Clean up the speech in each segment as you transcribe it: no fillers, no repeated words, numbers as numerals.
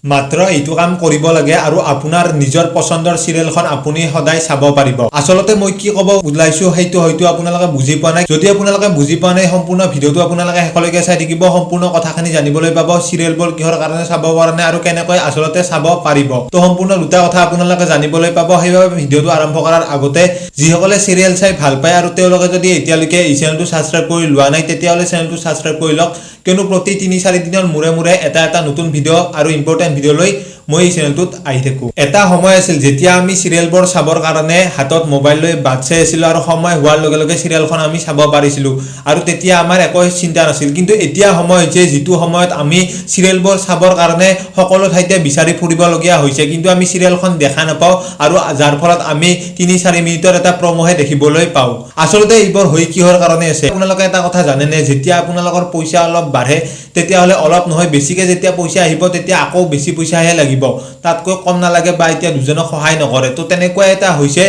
মাত্ৰ এইটো কাম কৰিব লাগে আৰু আপোনাৰ নিজৰ পচন্দৰ চিৰিয়েলখন আপুনি সদায় চাব পাৰিব। আচলতে মই কি ক'ব ওলাইছো, সেইটো হয়তো আপোনালোকে বুজি পোৱা নাই। যদি আপোনালোকে বুজি পোৱা নাই, সম্পূৰ্ণ ভিডিঅ'টো আপোনালোকে শেষলৈকে চাই থাকিব, সম্পূৰ্ণ কথাখিনি জানিবলৈ পাব, চিৰিয়েলবোৰ কিহৰ কাৰণে চাব পৰা নাই আৰু কেনেকৈ আচলতে চাব পাৰিব। তো সম্পূৰ্ণ দুটা কথা আপোনালোকে জানিবলৈ পাব। সেইবাবে ভিডিঅ'টো আৰম্ভ কৰাৰ আগতে যিসকলে চিৰিয়েল চাই ভাল পায় আৰু তেওঁলোকে যদি এতিয়ালৈকে এই চেনেলটো ছাবস্ক্ৰাইব কৰি লোৱা নাই, তেতিয়াহ'লে চেনেলটো ছাবস্ক্ৰাইব কৰি লওক, কিয়নো প্ৰতি 3-4 দিনৰ মূৰে মূৰে এটা এটা নতুন ভিডিঅ' আৰু ইম্পৰ্টেণ্ট ভিডিঅ' লৈ মই এই চেনেলটোত আহি থাকোঁ। এটা সময় আছিল যেতিয়া আমি চিৰিয়েলবোৰ চাবৰ কাৰণে হাতত মোবাইল লৈ বাট চাই আছিলোঁ আৰু সময় হোৱাৰ লগে লগে চিৰিয়েলখন আমি চাব পাৰিছিলোঁ আৰু তেতিয়া আমাৰ একো চিন্তা নাছিল। কিন্তু এতিয়া সময় হৈছে যিটো সময়ত আমি চিৰিয়েলবোৰ চাবৰ কাৰণে সকলো ঠাইতে বিচাৰি ফুৰিবলগীয়া হৈছে, কিন্তু আমি চিৰিয়েলখন দেখা নাপাওঁ আৰু যাৰ ফলত আমি 3-4 মিনিটৰ এটা প্ৰমোহে দেখিবলৈ পাওঁ। আচলতে এইবোৰ হৈ কিহৰ কাৰণে আছে? আপোনালোকে এটা কথা জানেনে? যেতিয়া আপোনালোকৰ পইচা অলপ বাঢ়ে, তেতিয়াহ'লে অলপ নহয়, বেছিকে যেতিয়া পইচা আহিব, তেতিয়া আকৌ বেছি পইচাহে লাগিব, তাতকৈ কম নালাগে বা এতিয়া দুজনক সহায় নকৰে। তো তেনেকুৱা এটা হৈছে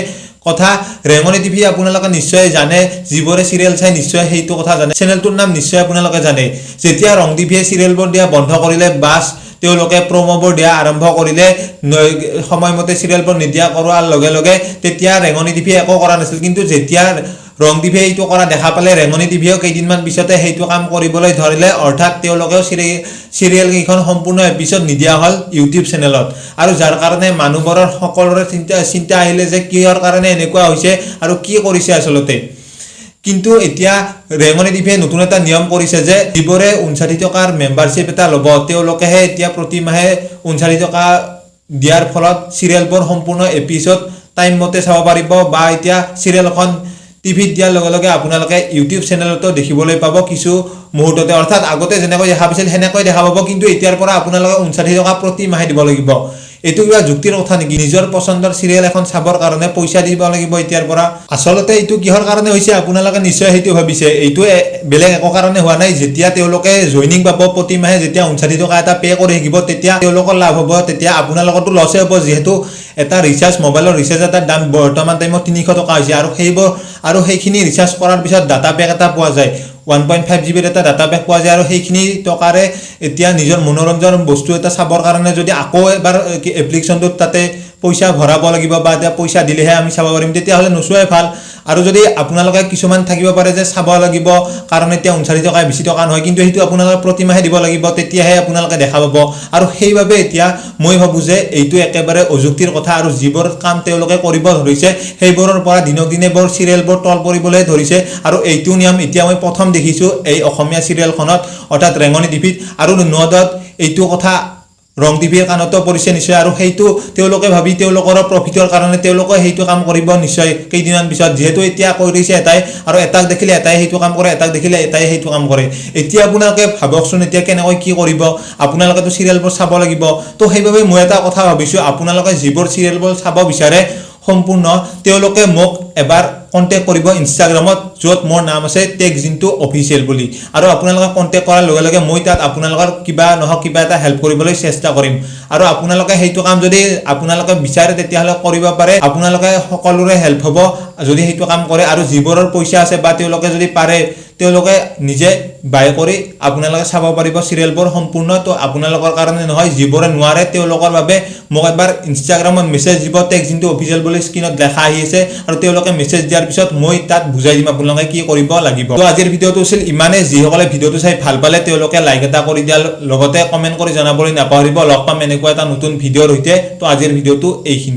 কথা। ৰেঙনি টিভি আপোনালোকে নিশ্চয় জানে, যিবোৰে চিৰিয়েল চাই নিশ্চয় সেইটো কথা জানে, চেনেলটোৰ নাম নিশ্চয় আপোনালোকে জানে। যেতিয়া ৰং টিভিয়ে চিৰিয়েলবোৰ দিয়া বন্ধ কৰিলে, বাছ তেওঁলোকে প্ৰম'বোৰ দিয়া আৰম্ভ কৰিলে, সময়মতে চিৰিয়েলবোৰ নিদিয়া কৰোৱাৰ লগে লগে, তেতিয়া ৰেঙনি টিভিয়ে একো কৰা নাছিল। কিন্তু যেতিয়া ৰং টিভিয়ে এইটো কৰা দেখা পালে, ৰেঙনি টিভিয়েও কেইদিনমান পিছতে সেইটো কাম কৰিবলৈ ধৰিলে। অৰ্থাৎ তেওঁলোকেও চিৰিয়েল কেইখন সম্পূৰ্ণ এপিছড নিদিয়া হ'ল ইউটিউব চেনেলত আৰু যাৰ কাৰণে মানুহবোৰৰ সকলোৰে চিন্তা চিন্তা আহিলে যে কিহৰ কাৰণে এনেকুৱা হৈছে আৰু কি কৰিছে আচলতে। কিন্তু এতিয়া ৰেঙনি টিভিয়ে নতুন এটা নিয়ম কৰিছে যে যিবোৰে 59 টকাৰ মেম্বাৰশ্বিপ এটা ল'ব, তেওঁলোকেহে এতিয়া প্ৰতি মাহে 59 টকা দিয়াৰ ফলত চিৰিয়েলবোৰ সম্পূৰ্ণ এপিছড টাইম মতে চাব পাৰিব বা এতিয়া চিৰিয়েলখন টিভিত দিয়াৰ লগে লগে আপোনালোকে ইউটিউব চেনেলতো দেখিবলৈ পাব কিছু মুহূৰ্ততে। অৰ্থাৎ আগতে যেনেকৈ দেখা পাইছিল, সেনেকৈ দেখা পাব, কিন্তু এতিয়াৰ পৰা আপোনালোকে 59 টকা প্ৰতি মাহে দিব লাগিব। এইটো কিবা যুক্তিৰ কথা নেকি? নিজৰ পচন্দৰ চিৰিয়েল এখন চাবৰ কাৰণে পইচা দিব লাগিব এতিয়াৰ পৰা। আচলতে এইটো কিহৰ কাৰণে হৈছে, আপোনালোকে নিশ্চয় সেইটো ভাবিছে। এইটো বেলেগ একো কাৰণে হোৱা নাই। যেতিয়া তেওঁলোকে জইনিং পাব, প্ৰতি মাহে যেতিয়া 59 টকা এটা পে' কৰি থাকিব, তেতিয়া তেওঁলোকৰ লাভ হ'ব, তেতিয়া আপোনালোকৰতো লছে হ'ব। যিহেতু এটা ৰিচাৰ্জ, মোবাইলৰ ৰিচাৰ্জ এটাৰ দাম বৰ্তমান টাইমত 300 টকা হৈছে আৰু সেইবোৰ আৰু সেইখিনি ৰিচাৰ্জ কৰাৰ পিছত ডাটা পেক এটা পোৱা যায়, 1.5 জিবিৰ এটা ডাটা পেক পোৱা যায় আৰু সেইখিনি টকাৰে এতিয়া নিজৰ মনোৰঞ্জন বস্তু এটা চাবৰ কাৰণে যদি আকৌ এবাৰ এপ্লিকেশ্যনটোত তাতে পইচা ভৰাব লাগিব বা এতিয়া পইচা দিলেহে আমি চাব পাৰিম, তেতিয়াহ'লে নোচোৱাই ভাল। আৰু যদি আপোনালোকে কিছুমান থাকিব পাৰে যে চাব লাগিব, কাৰণ এতিয়া 59 টকা বেছি টকা নহয়, কিন্তু সেইটো আপোনালোকে প্ৰতিমাহে দিব লাগিব, তেতিয়াহে আপোনালোকে দেখা পাব। আৰু সেইবাবে এতিয়া মই ভাবোঁ যে এইটো একেবাৰে অযুক্তিৰ কথা আৰু যিবোৰ কাম তেওঁলোকে কৰিব ধৰিছে, সেইবোৰৰ পৰা দিনক দিনে বৰ চিৰিয়েলবোৰ তল পৰিবলৈ ধৰিছে। আৰু এইটো নিয়ম এতিয়া মই প্ৰথম দেখিছোঁ এই অসমীয়া চিৰিয়েলখনত, অৰ্থাৎ ৰেঙনি টিভিত। আৰু ন ডাউট এইটো কথা ৰং টিভিৰ কাণতো পৰিছে নিশ্চয় আৰু সেইটো তেওঁলোকে ভাবি তেওঁলোকৰ প্ৰফিটৰ কাৰণে তেওঁলোকে সেইটো কাম কৰিব নিশ্চয় কেইদিনমান পিছত। যিহেতু এতিয়া কৰিছে এটাই আৰু এটাক দেখিলে এটাই সেইটো কাম কৰে, এটাক দেখিলে এটাই সেইটো কাম কৰে। এতিয়া আপোনালোকে ভাবকচোন, এতিয়া কেনেকৈ কি কৰিব? আপোনালোকেতো চিৰিয়েলবোৰ চাব লাগিব। তো সেইবাবে মই এটা কথা ভাবিছোঁ, আপোনালোকে যিবোৰ চিৰিয়েলবোৰ চাব বিচাৰে সম্পূৰ্ণ, তেওঁলোকে মোক এবাৰ কণ্টেক্ট কৰিব ইনষ্টাগ্ৰামত, য'ত মোৰ নাম আছে টেক জিনটো অফিচিয়েল বুলি। আৰু আপোনালোকে কণ্টেক্ট কৰাৰ লগে লগে মই তাত আপোনালোকৰ কিবা নহওক কিবা এটা হেল্প কৰিবলৈ চেষ্টা কৰিম। আৰু আপোনালোকে সেইটো কাম যদি আপোনালোকে বিচাৰে, তেতিয়াহ'লে কৰিব পাৰে। আপোনালোকে সকলোৰে হেল্প হ'ব যদি সেইটো কাম কৰে। আৰু যিবোৰৰ পইচা আছে বা তেওঁলোকে যদি পাৰে, তেওঁলোকে নিজে বাই কৰি আপোনালোকে চাব পাৰিব চিৰিয়েলবোৰ সম্পূৰ্ণ। তো আপোনালোকৰ কাৰণে নহয়, যিবোৰে নোৱাৰে তেওঁলোকৰ বাবে মোক এবাৰ ইনষ্টাগ্ৰামত মেছেজ দিব। টেক জিনটো অফিচিয়েল বুলি স্ক্ৰীণত দেখা আহি আছে আৰু তেওঁলোকে মেছেজ দিয়াৰ পিছত মই তাত বুজাই দিম আপোনালোকে কি কৰিব লাগিব। তো আজিৰ ভিডিঅ'টো আছিল ইমানেই। যিসকলে ভিডিঅ'টো চাই ভাল পালে, তেওঁলোকে লাইক এটা কৰি দিয়াৰ লগতে কমেণ্ট কৰি জনাবলৈ নাপাহৰিব। লগ পাম এনেকুৱা এটা নতুন ভিডিঅ'ৰ সৈতে। তো আজিৰ ভিডিঅ'টো এইখিনি।